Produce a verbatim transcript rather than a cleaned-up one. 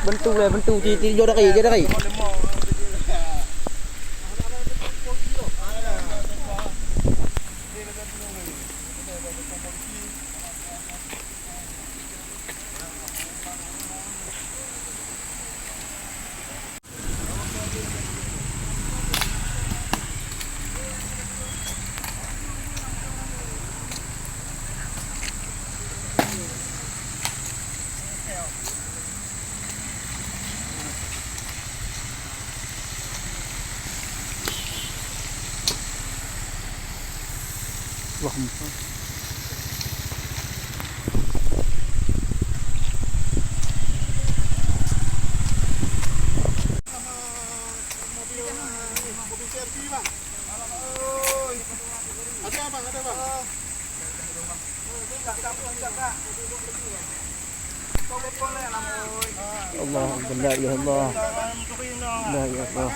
Bantu lé, bantu, ci, ci, jauh dari, jauh dari. Allahumma. Mobil, mobil C R V, Bang. Ada, Bang, ada, Bang. Allahu Akbar, la ilaha illallah. La ilaha illallah.